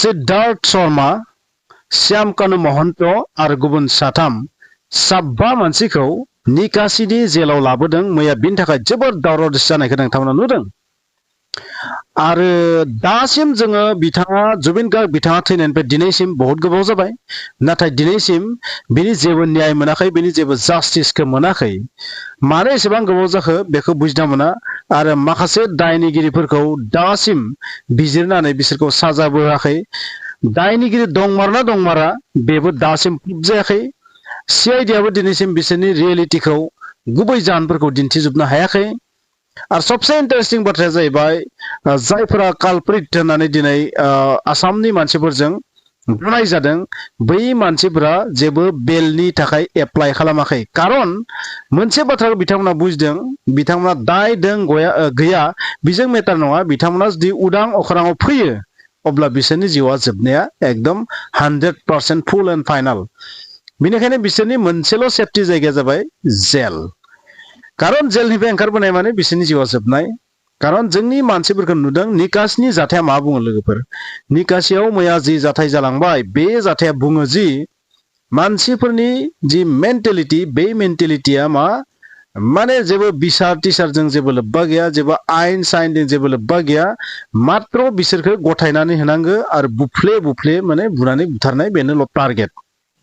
सिद्धार्थ शर्मा श्याम कानु महन्त आरो गुबुन साबा मानसिखौ निकासिनि जेलाव लाबोदों मैया बिनि थाखाय जोबोद दावराव दावसि जानायखौ नोंथांमोना नुदों आरो दासिम जोङो बिथाङा जुबिन गार्ग बिथाङा थैनायनिफ्राय दिनैसिम बहुत गोबाव जाबाय नाथाय दिनैसिम बिनि जेबो न्याय मोनाखै बिनि जेबो जास्टिसखौ मोनाखै मानो एसेबां गोबाव जाखो बेखौ बुजिना मोना आरो माखासे दायनिगिरिफोरखौ दासिम बिजिरनानै बिसोरखौ साजाबो होआखै दायनिगिरि दंमारना दंमारा बेबो दासिम प्रुफ जायाखै सिआइडिआबो दिनैसिम बिसोरनि रियेलिटिखौ गुबै जाहोनफोरखौ दिन्थिजोबनो हायाखै आरो सबसे इन्टारेस्टिं बाथ्राया जाहैबाय जायफोरा कालप्रिट होननानै दिनै आसामनि मानसिफोरजों गनाय जादों बै मानसिफोरा जेबो बेलनि थाखाय एप्लाइ खालामाखै खारन मोनसे बाथ्राखौ बिथांमोना बुजिदों बिथांमोना दाय दों गैया बिजों मेटार नङा बिथांमोना जुदि उदां अख्राङाव फैयो अब्ला बिसोरनि जिउआ जोबनाया एकदम 100% फुल एन्ड फाइनाल बेनिखायनो बिसोरनि मोनसेल' सेफटि जायगाया जाबाय जेल खारन जेलनिफ्राय ओंखारबोनाय माने बिसोरनि जिउआ जोबनाय खारन जोंनि मानसिफोरखौ नुदों निकासनि जाथाया मा बुङो लोगोफोर निकासियाव मैया जि जाथाय जालांबाय बे जाथाया बुङो जि मानसिफोरनि जि मेन्टेलिटि बे मेन्टेलिटिया मा माने जेबो बिसार टिसारजों जेबो लोब्बा गैया जेबो आइन साइनजों जेबो लोब्बा गैया मात्र बिसोरखौ गथायनानै होनांगो आरो बुफ्ले माने बुनानै बुथारनाय बेनोल' टारगेट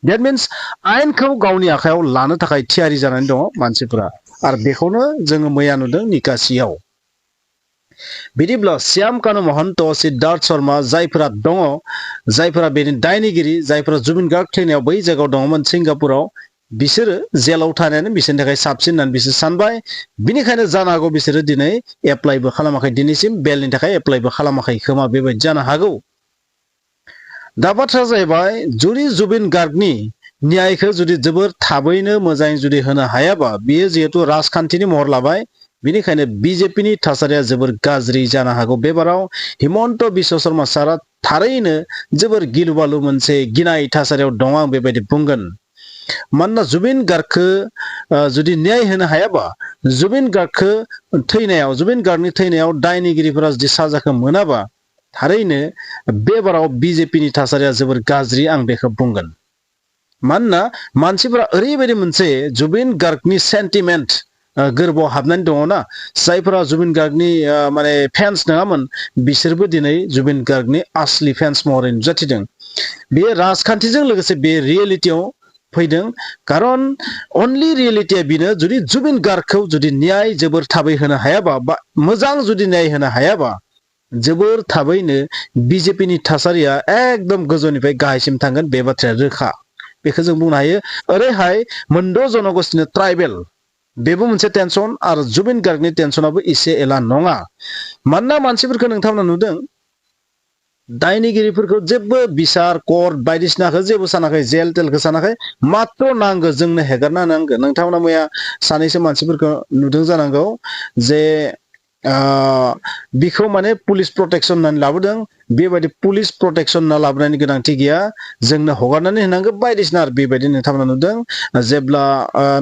That means आयेनखौ गावनि आखायाव लानो थाखाय थियारि जानानै दङ मानसिफोरा आरो बेखौनो जोङो मैया नुदों निकासियाव बिदिब्ला श्याम कानु महन्त सिद्धार्थ शर्मा जायफोरा दङ जायफोरा बेनि दायनिगिरि जायफोरा जुबिन गार्ग थैनायाव बै जायगायाव दङमोन सिंगापुराव बिसोरो जेलाव थानायानो बिसोरनि थाखाय साबसिन होननानै बिसोर सानबाय बिनिखायनो जानो हागौ बिसोरो दिनै एप्लाइबो खालामाखै दिनैसिम बेलनि थाखाय एप्लाइबो खालामाखै खोमा बेबायदि जानो हागौ दा बाथ्रा जाहैबाय जुदि जुबिन गार्गनि न्यायखौ जुदि जोबोर थाबैनो मोजाङै जुदि होनो हायाबा बियो जिहेतु राजखान्थिनि महर लाबाय बिनिखायनो बिजेपिनि थासारिया जोबोर गाज्रि जानो हागौ बेबाराव हिमन्त बिश्व शर्मा सारा थारैनो जोबोर गिलु बालु मोनसे गिनाय थासारियाव दं आं बेबायदि बुंगोन मानोना जुबिन गार्गखौ जुदि न्याय होनो हायाबा जुबिन गार्गनि थैनायाव दायनिगिरिफोरा जुदि साजाखौ मोनाबा थारैनो बेबाराव बिजेपिनि थासारिया जोबोर गाज्रि आं बेखौ बुंगोन मानोना मानसिफोरा ओरैबायदि मोनसे जुबिन गार्गनि सेन्टिमेन्ट गोरबोआव हाबनानै दङ ना जायफोरा जुबिन गार्गनि माने फेन्स नङामोन बिसोरबो दिनै जुबिन गार्गनि आसलि फेन्स महरै नुजाथिदों बे राजखान्थिजों लोगोसे बे रियेलिटियाव फैदों खारन अनलि रियेलिटिया बेनो जुदि जुबिन गार्गखौ जुदि न्याय जोबोर थाबै होनो हायाबा बा मोजां जुदि न्याय होनो हायाबा जोबोर थाबैनो बिजेपिनि थासारिया एकदम गोजौनिफ्राय गाहायसिम थांगोन बे बाथ्राया रोखा बेखौ जों बुंनो हायो ओरैहाय मोनद' जनगोष्ठीनि ट्राइबेल बेबो मोनसे टेनसन आरो जुबिन गार्गनि टेनसनाबो एसे एला नङा मानोना मानसिफोरखौ नोंथांमोना नुदों दायनिगिरिफोरखौ जेबो बिसार कर्ट बायदिसिनाखौ जेबो सानाखै जेल तेलखौ सानाखै मात्र नांगौ जोंनो हेगारना नांगौ नोंथांमोना मैया सानैसो मानसिफोरखौ नुदों जानांगौ जे बिखौ माने पुलिस प्रटेक्शन होननानै लाबोदों बेबायदि पुलिस प्रटेक्शन होनना लाबोनायनि गोनांथि गैया जोंनो हगारनानै होनांगौ बायदिसिना आरो बेबायदि नोंथांमोना नुदों जेब्ला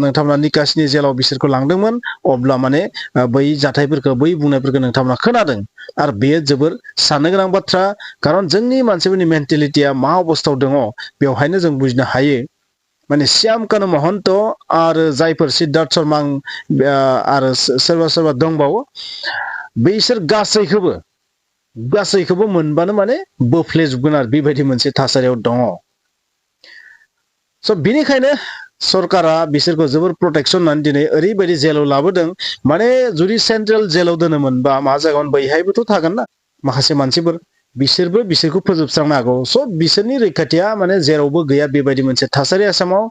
नोंथांमोना निकासिनि जेलाव बिसोरखौ लांदोंमोन अब्ला माने बै जाथायफोरखौ बै बुंनायफोरखौ नोंथांमोना खोनादों आरो बेयो जोबोर साननो गोनां बाथ्रा खारन जोंनि मानसिफोरनि मेन्टेलिटिया मा अबस्थायाव दङ बेवहायनो जों बुजिनो हायो माने श्याम कानु महन्त आरो जायफोर सिद्धार्थ शर्मा आरो सोरबा दंबावो बैसोर गासैखौबो मोनबानो माने बोफ्लेजोबगोन आरो बेबायदि मोनसे थासारियाव दङ स' बिनिखायनो सरकारा बिसोरखौ जोबोर प्रटेक्शन होननानै दिनै ओरैबायदि जेलाव लाबोदों माने जुदि सेन्ट्रेल जेलाव दोनोमोनबा मा जागोन बैहायबोथ' थागोन ना माखासे मानसिफोर बिसोरबो बिसोरखौ फोजोबस्रांनो हागौ स' बिसोरनि रैखाथिया माने जेरावबो गैया बेबायदि मोनसे थासारि आसामाव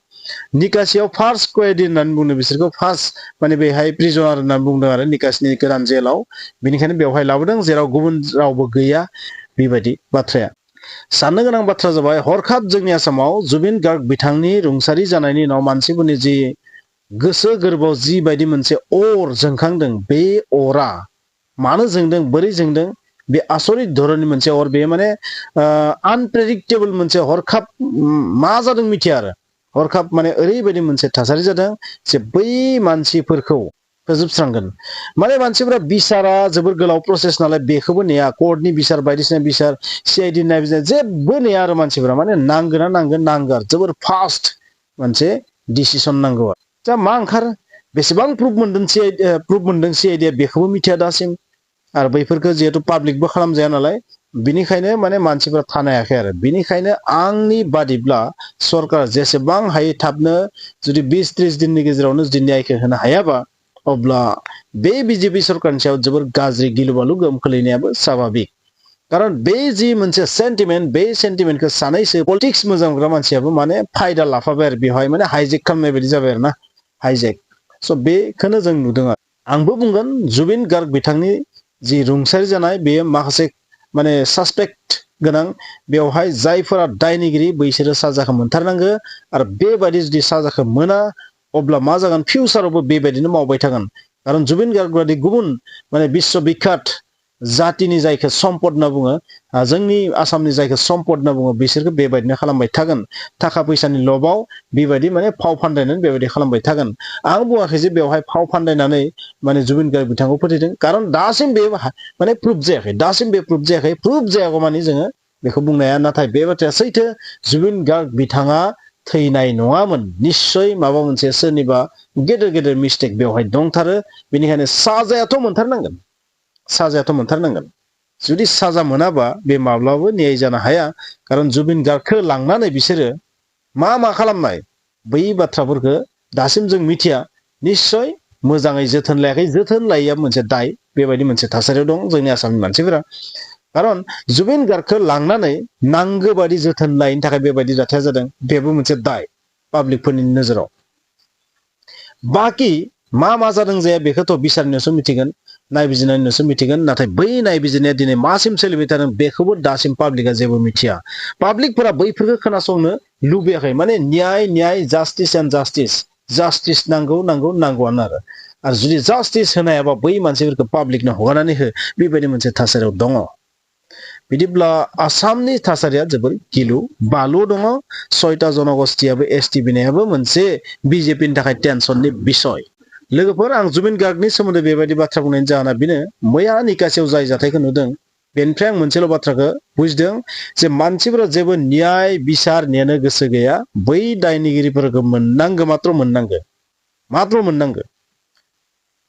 निकासियाव फार्स्ट कयेदि होननानै बुंदों बिसोरखौ फार्स्ट माने बेहाय प्रिजनार होननानै बुंदों आरो निकासिनि गोदान जेलाव बेनिखायनो बेवहाय लाबोदों जेराव गुबुन रावबो गैया बेबायदि बाथ्राया साननो गोनां बाथ्रा जाबाय हरखाब जोंनि आसामाव जुबिन गार्ग बिथांनि रुंसारि जानायनि उनाव मानसिफोरनि जि गोसो गोरबोआव जिबायदि मोनसे अर जोंखांदों बे अरा मानो जोंदों बोरै जोंदों बे आसरित धरननि मोनसे अर बे माने आनप्रेडिक्टेबल मोनसे हरखाब मा जादों मिथिया आरो हरखाब माने ओरैबायदि मोनसे थासारि जादों जे बै मानसिफोरखौ फोजोबस्रांगोन माने मानसिफोरा बिसारा जोबोर गोलाव प्रसेस नालाय बेखौबो नेया कर्टनि बिसार बायदिसिना बिसार सिआइडि नायबिजिरनाय जेबो नेया आरो मानसिफोरा माने नांगोना नांगो आरो जोबोर फास्ट मोनसे डिसिसन नांगौ दा मा ओंखारो बेसेबां प्रुफ मोनदों सिआइडिया बेखौबो मिथिया दासिम आरो बैफोरखौ जिहेतु पाब्लिकबो खालामजाया नालाय बिनिखायनो माने मानसिफोरा थानो हायाखै आरो बिनिखायनो आंनि बादिब्ला सरकारा जेसेबां हायो थाबनो जुदि 20-30 दिननि गेजेरावनो जुदि न्यायखौ होनो हायाबा अब्ला बे बिजेपि सरकारनि सायाव जोबोर गाज्रि गिलुबालु गोहोम खोलैनायाबो स्वाभाबिक कारण बे जि मोनसे सेन्टिमेन्ट बे सेन्टिमेन्टखौ सानैसो पलिटिक्स मोजां मोनग्रा मानसियाबो माने फायदा लाफाबाय आरो बेवहाय माने हाइजेक खालामनाय बायदि जाबाय आरो ना हाइजेक स' बेखौनो जों नुदों आरो आंबो बुंगोन जुबिन गार्ग बिथांनि जि रुंसारि जानाय बेयो माखासे माने सासपेक्ट गोनां बेवहाय जायफोरा दायनिगिरि बैसोरो साजाखौ मोनथारनांगो आरो बेबायदि जुदि साजाखौ मोना अब्ला मा जागोन फिउचारावबो बेबायदिनो मावबाय थागोन कारण जुबिन गार्ग बायदि गुबुन माने बिश्व बिख्यात जातिनि जायखौ सम्पद होनना बुङो जोंनि आसामनि जायखौ सम्पद होनना बुङो बिसोरखौ बेबायदिनो खालामबाय थागोन थाखा फैसानि लबाव बेबायदि माने फाव फान्दायनानै बेबायदि खालामबाय थागोन आं बुङाखै जे बेवहाय फाव फान्दायनानै माने जुबिन गार्ग बिथांखौ फोथैदों कारण दासिम बे माने प्रुफ जायाखै दासिम बे प्रुफ जायाखै प्रुफ जायागौ माने जोङो बेखौ बुंनाया नाथाय बे बाथ्राया सैथो जुबिन गार्ग बिथाङा थैनाय नङामोन निस्सय माबा मोनसे सोरनिबा गेदेर गेदेर मिस्टेक बेवहाय दंथारो बेनिखायनो साजायाथ' मोनथारनांगोन जुदि साजा मोनाबा बे माब्लाबाबो न्याय जानो हाया कारण जुबिन गार्गखौ लांनानै बिसोरो मा खालामनाय बै बाथ्राफोरखौ दासिम जों मिथिया निस्सय मोजाङै जोथोन लायाखै जोथोन लायैया मोनसे दाय बेबायदि मोनसे थासारियाव दं जोंनि आसामनि मानसिफोरा कारण जुबिन गार्गखौ लांनानै नांगौ बादि जोथोन लायैनि थाखाय बेबायदि जाथाया जादों बेबो मोनसे दाय पाब्लिकफोरनि नोजोराव बाखि मा जादों जाया बेखौथ' बिसारनियावसो मिथिगोन नायबिजिरनायनियावसो मिथिगोन नाथाय बै नायबिजिरनाया दिनै मासिम सोलिबाय थादों बेखौबो दासिम पाब्लिकआ जेबो मिथिया पाब्लिकफोरा बैफोरखौ खोनासंनो लुबैयाखै माने न्याय जास्टिस एन्ड जास्टिस नांगौआनो आरो जुदि जास्टिस होनो हायाबा बै मानसिफोरखौ पाब्लिकनो हगारनानै हो बेबायदि मोनसे थासारियाव दङ बिदिब्ला आसामनि थासारिया जोबोर गिलु बालु दङ 6टा जनगोष्ठीयाबो एसटि बिनायाबो मोनसे बिजेपिनि थाखाय टेनसननि बिसय लोगोफोर आं जुबिन गार्गनि सोमोन्दै बेबायदि बाथ्रा बुंनायनि जाहोना बेनो मैया निकासियाव जाय जाथायखौ नुदों बेनिफ्राय आं मोनसेल' बाथ्राखौ बुजिदों जे मानसिफोरा जेबो न्याय बिसार नेनो गोसो गैया बै दायनिगिरिफोरखौ मोननांगो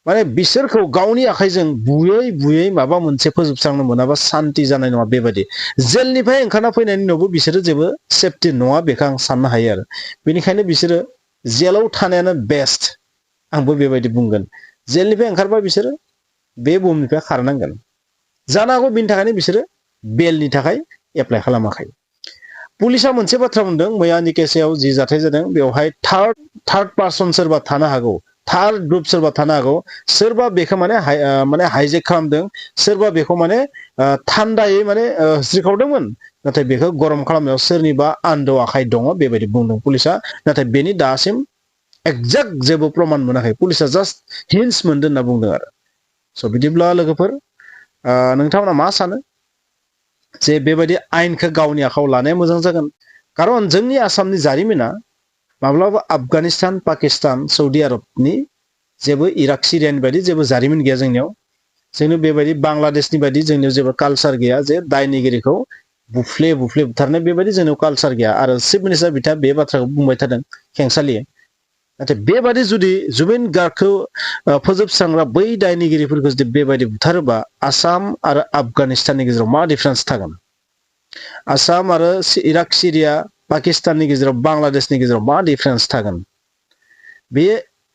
माने बिसोरखौ गावनि आखाइजों बुयै माबा मोनसे फोजोबस्रांनो मोनाबा सान्ति जानाय नङा बेबायदि जेलनिफ्राय ओंखारना फैनायनि उनावबो बिसोरो जेबो सेफटि नङा बेखौ आं साननो हायो आरो बेनिखायनो बिसोरो जेलाव थानायानो बेस्ट आंबो बेबायदि बुंगोन जेलनिफ्राय ओंखारबा बिसोरो बे बुहुमनिफ्राय खारनांगोन जानो हागौ बिनि थाखायनो बिसोरो बेलनि थाखाय एप्लाइ खालामाखै पुलिसा मोनसे बाथ्रा बुंदों मैया निकेसियाव जि जाथाय जादों बेवहाय थार्ड पार्सन सोरबा थानो हागौ थार्ड ग्रुप सोरबा थानो हागौ सोरबा बेखौ माने हाइजेक खालामदों सोरबा बेखौ माने थान्दायै माने हस्रिखावदोंमोन नाथाय बेखौ गरम खालामनायाव सोरनिबा आन्दो आखाइ दङ बेबायदि बुंदों पुलिसा नाथाय बेनि दासिम एक्जेक्ट जेबो प्रमाण मोनाखै पुलिसा जास्ट हिन्ट्स मोनदों होनना बुंदों आरो स' बिदिब्ला लोगोफोर नोंथांमोना मा सानो जे बेबायदि आयेनखौ गावनि आखायाव लानाया मोजां जागोन खारन जोंनि आसामनि जारिमिना माब्लाबा आफगानिस्तान पाकिस्तान सौदि आरबनि जेबो इराक सिरियानि बायदि जेबो जारिमिन गैया जोंनियाव बेबायदि बांलादेशनि बायदि जोंनियाव जेबो कालचार गैया जे दायनिगिरिखौ बुफ्ले बुथारनाय बेबायदि जोंनियाव कालचार गैया आरो चिफ मिनिस्टार बिथाङा बे बाथ्राखौ बुंबाय थादों खेंसालियै नाथाय बेबादि जुदि जुबिन गार्गखौ फोजोबस्रांग्रा बै दायनिगिरिफोरखौ जुदि बेबायदि बुथारोबा आसाम आरो आफगानिस्ताननि गेजेराव मा डिफारेन्स थागोन आसाम आरो इराक सिरिया पाकिस्ताननि गेजेराव बांलादेशनि गेजेराव मा डिफारेन्स थागोन बे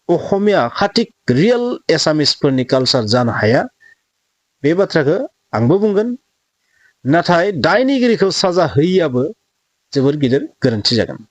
अखमिया खाथिक रियेल एसामिसफोरनि कालचार जानो हाया बे बाथ्राखौ आंबो बुंगोन नाथाय दायनिगिरिखौ साजा होयैयाबो जोबोर गिदिर गोरोन्थि जागोन